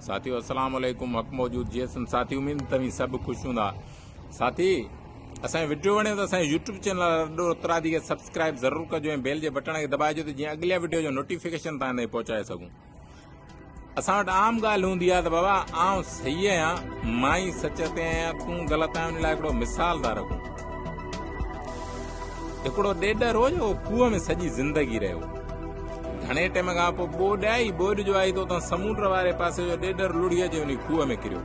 ساٿيو السلام عليڪم حق موجود جي سن ساٿي اميد توهين سڀ خوش هوندا ساٿي اسان جو وڊيو وڻيو ته اسان جو يوٽيوب چينل اڏو اترادي کي سبسڪرائب ضرور ڪجو ۽ بيل جي بٽڻ کي دٻائجو ته جيئن اڳلي وڊيو جو نوٽيفڪيشن توهان تائين پهچائي سگهون اسان وٽ عام ڳالهه هوندي آهي ته بابا آئون صحيح آهيان، مان ئي سچ تي آهيان، تون غلط آهين، ان لاء هڪڙو مثال ٿا رکون. هڪڙو ڏيڏر هو جيڪو کوهه ۾ سڄي زندگي رهيو. گهڻي ٽيم کان پوء ٻوڏ آئي، ٻوڏ جو آئي ته اتان سمونڊ واري پاسي جو ڏيڏر لڙهي اچي وڃي کوهه ۾ ڪريو.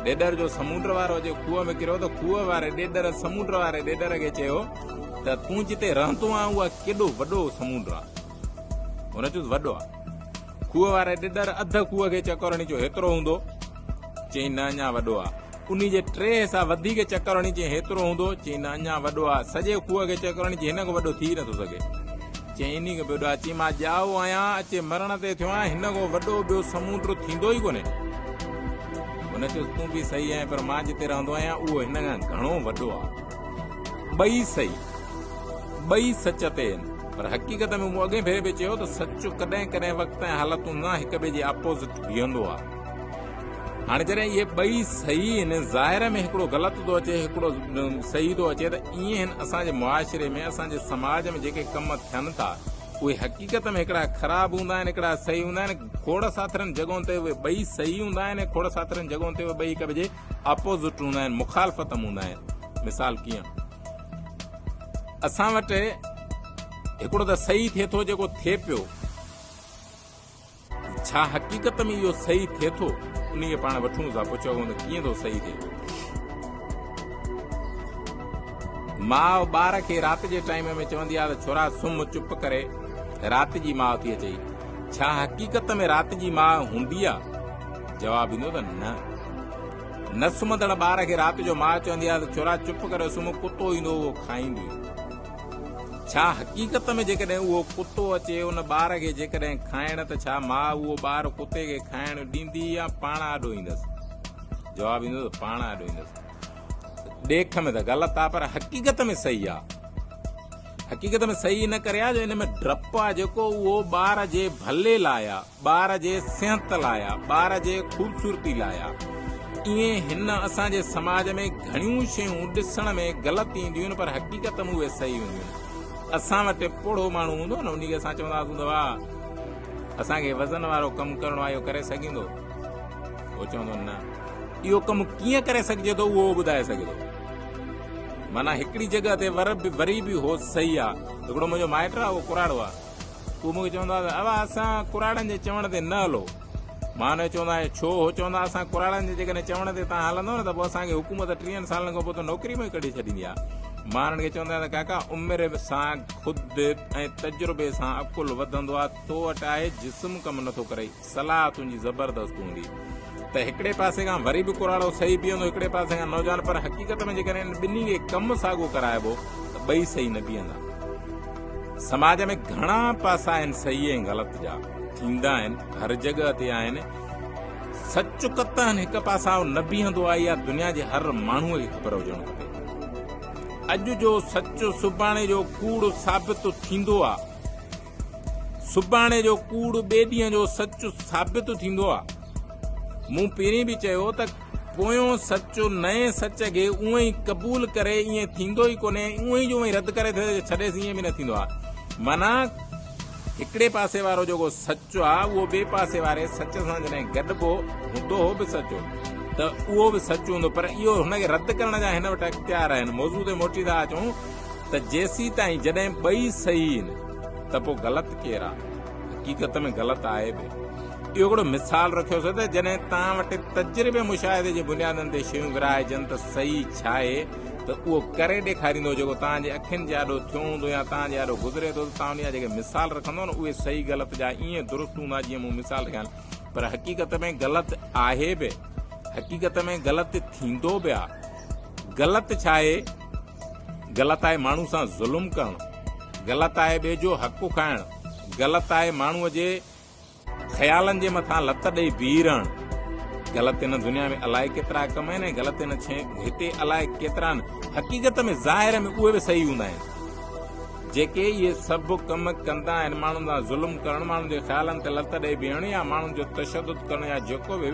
ڏيڏر جو سمونڊ وارو اچي کوهه ۾ ڪريو ته کوهه واري ڏيڏر سمونڊ واري ڏيڏر کي چيو ته تون جتي رهندو آهين اها ڪيڏو وڏو سمونڊ آهي. هن چيس وڏو آ. کوهه واري ڏيڏر اڌ کوهه کي چڪر هڻي چيو هيترو هوندو؟ چيائين نه اڃا وڏو آ. انهي جي ٽي حصا وڌيڪ چڪر هڻي چيائين هيترو هوندو؟ چيائين نه اڃا وڏو آ. سڄي کوهه کي چڪر هڻي چيائين هن کان وڏو ٿي نٿو سگهي. چيائين انهي کان به وڏو آ. چيائين مان ڄائو آهيان اچي مرڻ تي ٿيو آهيان هن کان وڏو ٻيو سمونڊ ٿيندو ئي ڪونهي. هن چيس تون به صحيح آهين پر مان جتي رهندو آهيان اهو هن کان گهڻو وڏو آ. ٻئي صحيح. ٻئي سچ تي آهن پر حقيقت ۾ مون اڳئين ڀيري به چيو ته سچ ڪڏهن ڪڏهن وقت ۽ حالتن سان هڪ ٻئي جي اپوزٽ بيهندو آهي. هاڻي جڏهن اهي ٻئي صحيح آهن ظاهر ۾ هڪڙو غلط ٿو اچي هڪڙو صحيح ٿو اچي ته ائين هن اسان جي معاشري ۾ اسان جي سماج ۾ جيڪي ڪم ٿين ٿا اهي حقيقت ۾ هڪڙا خراب هوندا آهن هڪڙا صحيح هوندا آهن کوڙ ساٿرن جڳهن تي اهي ٻئي صحيح هوندا آهن ۽ کوڙ ساٿرن جڳهن تي اهي ٻئي هڪ ٻئي جي اپوزٽ هوندا آهن مخالفت ۾ هوندا آهن مثال ڪيئن اسان وٽ هڪڙو ته صحيح ٿئي ٿو جيڪو ٿئي پيو ڇا حقيقت ۾ اهو صحيح ٿئي ٿو انهي کي پاڻ وٺون ٿا پڇيو ته ڪيئن ٿو صحيح ٿئي ماء ٻار کي رات جي ٽائيم ۾ چوندي آهي ته ڇورا سمهه چپ ڪري رات جي ماء ٿي اچئي ڇا حقيقت ۾ رات جي ماء هوندي آ جواب ايندو ته نه نه سمهندڙ ٻار کي رات جو ماء چوندي آهي ته ڇورا چپ ڪري سمهه ڪتو ايندو اهو کائيندوئي. ڇا حقيقت ۾ جيڪڏهن اهو ڪتو اچي ان ٻار کي جيڪڏهن کائڻ ته ڇا ماء اهو ٻار ڪتي کي کائڻ ڏيندي يا پاڻ آڏو ايندس؟ جواب ايندو ته پاڻ آڏو ايندس. ڏيک ۾ ته غلط آ پر حقيقت ۾ صحيح آ. حقيقت ۾ صحيح ان ڪري آ جو ان ۾ ڊپ آ جيڪو اهو ٻار جي ڀلي لاء آ. ٻار جي صحت لاء آ، ٻار جي خوبصورتي لاء آ. ائين هن اسان جي سماج ۾ گهڻيون شيون ڏسڻ ۾ غلط اينديون آهن پر حقيقت ۾ اهي صحيح هونديون آهن. اسان وٽ پوڙهو ماڻهو هوندو نه انهي کي اسان چوندا هئاسون ته واهه اسان کي وزن وارو ڪم ڪرڻو آهي اهو ڪري سگهيندو؟ هو چوندو نه. اهو ڪم ڪيئن ڪري سگهجي ٿو اهو هو ٻڌائي سگهي ٿو. معنيٰ هڪڙي جڳهه تي ور به وري به هو صحيح آ. هڪڙو منهنجو مائٽ آ اهو ڪراڙو آ. هو مون کي چوندا هئا ته ابا اسان ڪراڙن جي چوڻ تي نه هلو. مان هن کي چوندو آهيان ڇو؟ هو چوندا اسان ڪراڙن جي جيڪڏهن چوڻ تي توهان هلندو نه ته پوء اسان کي حڪومت ٽيهن سالن کان پوء ته نوڪري مان ئي ڪڍي ڇڏيندي آهي. مان هنن کي چوندو آهيان ته ڪاڪا عمر سان خود ۽ تجربي سان عقل وڌندو آهي تو وٽ آهي جسم ڪم نٿو ڪرئي. صلاح تنهنجي زبردست هوندي ته هڪڙي پاسي کان وري به ڪراڙو صحيح بيهندو هڪڙي پاسي کان نوجوان پر حقيقت ۾ جيڪڏهن انهن ٻنهي کي ڪم ساڳو ڪرائبو ته ٻئي صحيح نه بيهندا. سماج ۾ گهڻا پاسا آهن صحيح ۽ غلط جا ٿيندا آهن هر جڳهه تي آهن سچ قطعاً هڪ پاسائو نه بيهندو آهي اها دنيا جي هر ماڻهوء کي خبر هجڻ کپي اڄ جو سچ سڀاڻي جو ڪوڙ ثابت ٿيندو آهي. سڀاڻي جو ڪوڙ ٻئي ڏينهن جو سچ ثابت ٿيندو آ. مون پهرين به چيو ته پويون سچ نئين سچ کي اونئن ئي قبول ڪري ائين ٿيندو ئي ڪونهي ۽ اونئن ئي جو اونئن ئي رد ڪري ڇڏيس ائين به نه ٿيندو آ. معنيٰ هڪڙي پاسي وارو جيڪو سچ آ اهو ٻئي پاسي واري سچ سان جڏهن گڏبو هوندو هو به سچ ته اهو به سچ هوندو پر اهو هن کي رد ڪرڻ جا هن وٽ اختيار آهن. موضوع تي موٽي ٿا اچون. ته جيسيتائين جڏهن ٻئي صحيح آهن ته پوء غلط ڪير آ؟ حقيقت ۾ غلط آهي به. اهو هڪڙو مثال رکيوسين ته جڏهن توهان وٽ تجربي مشاهدي جي بنيادن تي شيون ورهائجن ته صحيح ڇا آهي ته اهو ڪري ڏيکاريندو جيڪو توهان جي اکين جي آڏو ٿيو هوندو يا توهان جي آڏو گذري ٿو ته توهان ان جا جيڪي مثال رکندو نه اهي صحيح غلط جا ائين درست هوندا جيئن مون مثال رکيا آهن پر حقيقت ۾ غلط آهي به حقيقت ۾ غلط ٿيندو به آ. غلط ڇا آهي؟ غلط آهي ماڻهو سان ظلم ڪرڻ، غلط آهي ٻئي جو حق کائڻ، غلط آهي ماڻهوء جي خيالن جي مٿان لت ڏئي بيهي رهڻ. غلط هن دنيا ۾ الائي ڪيترا ڪم آهن ۽ غلط هن هتي الائي ڪيترا آهن. حقيقت ۾ ظاهر ۾ اهي به صحيح هوندا آهن. جيڪي اهي سڀ ڪم ڪندا آهن، ماڻهن سان ظلم ڪرڻ، ماڻهن جي خيالن تي لت ڏئي بيهڻ يا ماڻهن جو تشدد ڪرڻ يا جيڪو به،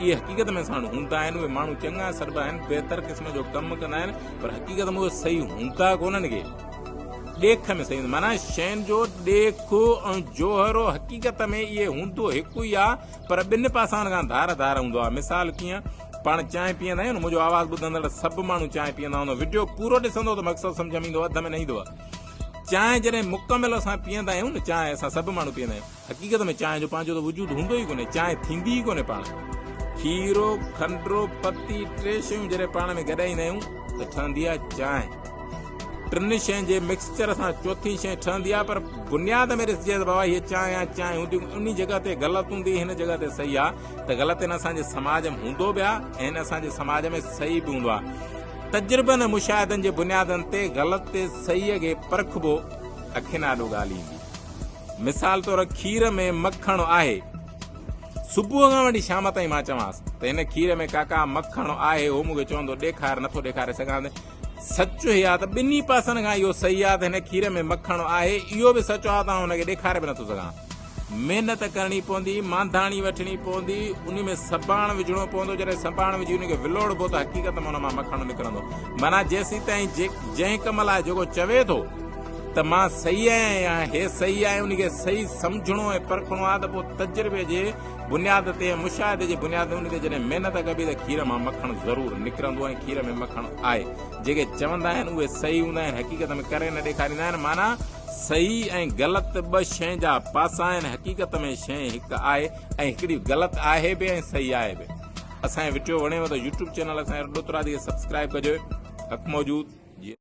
اهي حقيقت ۾ ساڻ هوندا آهن، اهي ماڻهو چڱا سڏبا آهن، بهتر قسم جو ڪم ڪندا آهن، پر حقيقت ۾ اهي صحيح هوندا ڪونهن ڪي. ڏيک ۾ صحيح هوندا، معنيٰ شين جو ڏيک ۽ جوهر حقيقت ۾ اهي هوندو هڪ ئي آهي، پر ٻن پاسن کان ڌار ڌار هوندو آهي. مثال ڪيئن؟ پاڻ چانهه پيئندا آهيون نه منهنجو آواز ٻڌندڙ سڀ ماڻهو چانهه پيئندا هوندو وڊيو پورو ڏسندو ته مقصد سمجهه ۾ ايندو اڌ ۾ نه ايندو چانهه جڏهن مڪمل اسان پيئندا آهيون نه چانهه اسان سڀ ماڻهو پيئندا آهيون حقيقت ۾ چانهه جو پنهنجو ته وجود هوندو ئي ڪونهي چانهه ٿيندي ئي ڪونهي پاڻ کيرو کنڊ پتي ٽي شيون جڏهن پاڻ ۾ گڏائيندا آهيون ته ٺهندي آهي چانهه ٽن شين جي مڪسچر سان چوٿين شين ٺهندي آهي پر بنياد ۾ ڏسجي ته بابا هي چانهه آهي چانهه هوندي انهي جڳهه تي غلط هوندي هن جڳهه تي صحيح آهي ته غلط هن اسان جي سماج ۾ هوندو به آهي ۽ هن اسان جي سماج ۾ صحيح به هوندو آهي. تجربن ۽ مشاهدن جي بنيادن تي غلط تي صحيح کي پرکبو اکين آڏو ڳالهه ايندي. مثال طور کير ۾ مکڻ آهي. صبح کان وٺي شام تائين مان چوانس ته هن کير ۾ ڪاڪا مکڻ آهي هو مون کي چوندو ڏيکار نٿو ڏيکاري سگهان ته سچ هي آهي ته ٻنهي پاسن کان اهو صحيح آهي ته هن کير ۾ مکڻ آهي اهو به سچ آهي ته آئون هن کي ڏيکاري به نٿو سگهان. محنت ڪرڻي پوندي، مانڌاڻي وٺڻي پوندي، انهي ۾ سباڻ وجهڻو پوندو، جڏهن سباڻ وجهي ان کي ولوڙبو ته حقيقت ۾ ان مان مکڻ نڪرندو. معنيٰ جيسيتائين جنهن ڪم لاء جيڪو چوي ٿو ته مان صحيح آهيان يا هي صحيح آهي ان کي صحيح سمجهڻو ۽ پرکڻو آهي ته پوء تجربي جي بنياد تي ۽ مشاهدي جي بنياد تي ان تي جڏهن محنت ڪبي ته کير مان مکڻ ضرور نڪرندو ۽ کير ۾ مکڻ آهي. جيڪي چوندا آهن اهي صحيح هوندا آهن حقيقت ۾ ڪري نه ڏيکاريندا آهن معنيٰ صحيح ۽ غلط ٻه شين جا پاسا آهن، حقيقت ۾ شين هڪ آهي ۽ هڪڙي غلط آهي به ۽ صحيح آهي به. اسان جي وڊيو وڻيو ته يوٽيوب چينل اسان جي ڏوترادي کي سبسڪرائب ڪجو. حق موجود.